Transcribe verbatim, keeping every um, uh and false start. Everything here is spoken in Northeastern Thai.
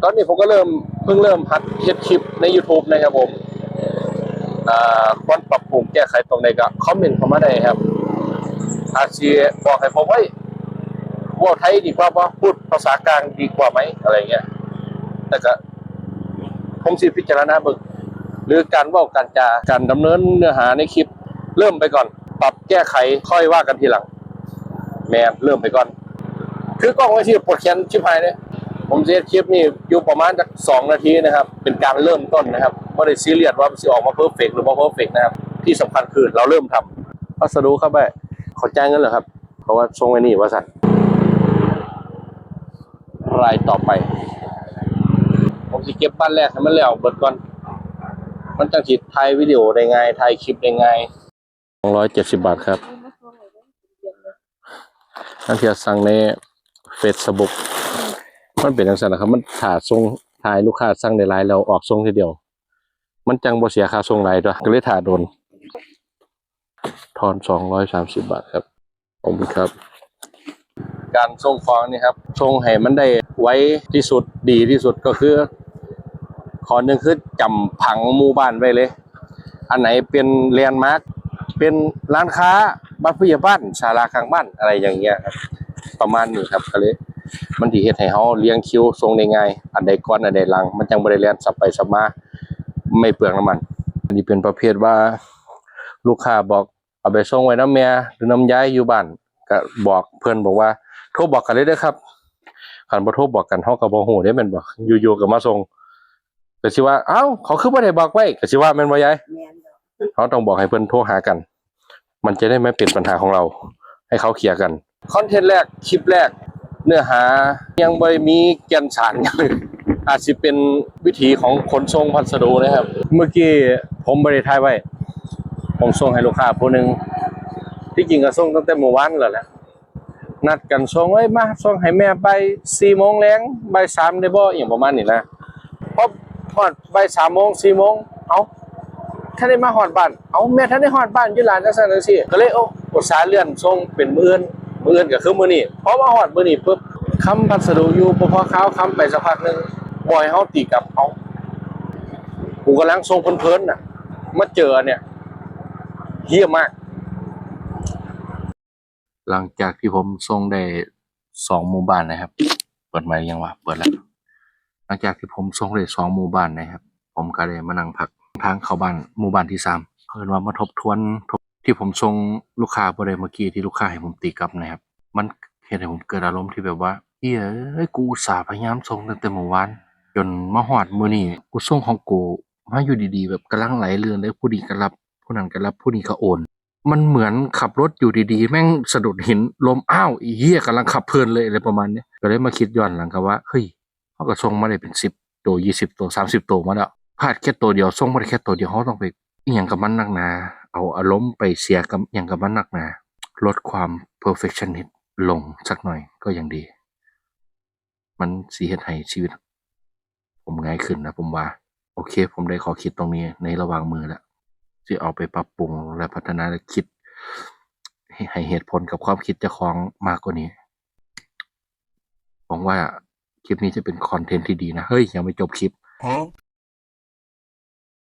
ตอนนี้ผมก็เริ่ม เพิ่งเริ่มหัดเฮ็ดคลิปใน YouTube นะครับผม อ่า ควรปรับปรุงแก้ไขตรงใดก็คอมเมนต์เข้ามาได้ครับ อาจสิบอกให้ผม เฮ้ย เว้าไทยดีกว่าบ่ พูดภาษากลางดีกว่าไหม อะไรเงี้ย แต่ก็ ผมสิพิจารณาเบิ่ง หรือการเว้าการจาการดำเนินเนื้อหาในคลิป เริ่มไปก่อน ปรับแก้ไขค่อยว่ากันทีหลัง แม่น เริ่มไปก่อน คือกล้องไว้ที่ปวดแขนชิบหายเลย ผมสิเฮ็ดคลิปนี่อยู่ประมาณจักสองนาทีนะครับ เป็นการเริ่มต้นนะครับ บ่ได้ซีเรียสว่ามันสิออกมาเพอร์เฟกต์หรือบ่เพอร์เฟกต์นะครับ ที่สำคัญคือเราเริ่มทำ พัสดุครับอ้าย ขอจ่ายเงินแล้วครับ เพราะว่าส่งไอ้นี่ว่าซั่น รายต่อไป ผมสิเก็บบ้านแรกให้มันแล้วเบิดก่อน มันจั่งสิถ่ายวิดีโอได้ง่าย ถ่ายคลิปได้ง่าย สองร้อยเจ็ดสิบบาทครับ อันที่สั่งใน Facebook มันเป็นจั่งซั่นนะครับ มันถ่าส่ง ถ่ายลูกค้าสั่งได้หลายแล้วออกส่งทีเดียว มันจั่งบ่เสียค่าส่งหลายตั๊ว ก็เลยถ่าโดน ทอนสองร้อยสามสิบบาทครับ ขอบคุณครับ การส่งของนี่ครับ ส่งให้มันได้ไวที่สุด ดีที่สุดก็คือ ข้อหนึ่งคือจำผังหมู่บ้านไว้เลย อันไหนเป็นแลนด์มาร์ค เป็นร้านค้า บ้านผู้ใหญ่บ้าน ศาลาข้างบ้าน อะไรอย่างเงี้ยครับ ประมาณนี้ครับ ก็เลย มันสิเฮ็ดให้เราเรียงคิวส่งได้ง่าย อันใดก่อน อันใดหลัง มันจั่งบ่ได้แล่นสับไปสับมา ไม่เปลืองน้ำมัน อันนี้เป็นประเภทว่า ลูกค้าบอก เอาไปส่งไว้นำแม่หรือนำยายอยู่บ้าน ก็บอกเพิ่นบอกว่า โทรบอกกันเลยเด้อครับ คันบ่โทรบอกกัน เราก็บ่ฮู้เด้แม่นบ่ อยู่ๆ ก็มาส่ง ก็สิว่า เอ้า เขาคือบ่ได้บอกไว้ ก็สิว่าแม่นบ่ยาย แม่น เราต้องบอกให้เพิ่นโทรหากัน มันจะได้ไม่เป็นปัญหาของเรา ให้เขาเคลียร์กัน คอนเทนต์แรก คลิปแรก เนื้อหายังบ่ได้มีแก่นสาร อาจสิเป็นวิถีของขนส่งพัสดุนะครับ เมื่อกี้ผมบ่ได้ถ่ายไว้ ผมส่งให้ลูกค้าผู้หนึ่ง ที่จริงก็ส่งตั้งแต่เมื่อวานแล้วแหละ นัดกันส่ง เอ้ย มาส่งให้แม่บ่ายสี่โมงแลง บ่ายสามได้บ่ อหย่างประมาณนี้นะ พอฮอดบ่ายสามโมง สี่โมง เอ้า ทันได้มาฮอดบ้าน เอ้า แม่ทันได้ฮอดบ้านอยู่ล่ะ จั่งซั้นจั่งซี้ ก็เลย โอ้ อุตส่าห์เลื่อนส่งเป็นมื้ออื่น มื้ออื่นก็คือมื้อนี้ พอมาฮอดมื้อนี้ปุ๊บ ค้ำพัสดุอยู่ บ่พอคาว ค้ำไปสักพักหนึ่ง บ่ให้เฮาตีกลับ เอ้า กูกำลังส่งเพลินๆ น่ะ มาเจออันเนี่ย เหี้ยมาก หลังจากที่ผมส่งได้สองหมู่บ้านนะครับ เปิดไมค์ยังวะ เปิดแล้ว หลังจากที่ผมส่งได้สองหมู่บ้านนะครับ ผมก็ได้มานั่งพักทางเข้าบ้านหมู่บ้านที่สาม เพิ่นว่ามาทบทวน ที่ผมส่งลูกค้าบ่ได้เมื่อกี้ ที่ลูกค้าให้ผมตีกลับนะครับ มันเฮ็ดให้ผมเกิดอารมณ์ที่แบบว่า เฮ้ย กูอุตส่าห์พยายามส่งตั้งแต่เมื่อวาน จนมาฮอดมื้อนี้ กูส่งของกูมาอยู่ดีๆ แบบกำลังไหลลื่นเลย ผู้นี้ก็รับ ผู้นั้นก็รับ ผู้นี้ก็โอน มันเหมือนขับรถอยู่ดีๆ แม่งสะดุดหิน ล้ม อ้าว ไอ้เหี้ย กำลังขับเพลินเลย อะไรประมาณเนี้ย ก็เลยมาคิดย้อนหลังกับว่า เฮ้ย เราก็ส่งมาได้เป็นสิบตัว ยี่สิบตัว สามสิบตัวมาแล้ว พลาดแค่ตัวเดียว ส่งมาได้แค่ตัวเดียว เราต้องไปอิหยังกับมันนักหนา เอาอารมณ์ไปเสียกับอิหยังกับมันนักหนา ลดความ perfectionist ลงสักหน่อยก็ยังดี มันสิเฮ็ดให้ชีวิตผมง่ายขึ้นนะ ผมว่า โอเค ผมได้ข้อคิดตรงนี้ในระหว่างมื้อแล้ว สิเอาไปปรับปรุงและพัฒนาและคิด ให้ ให้เหตุผลกับความคิดเจ้าของมากกว่านี้ หวังว่าคลิปนี้จะเป็นคอนเทนต์ที่ดีนะ เฮ้ย ยังไม่จบคลิป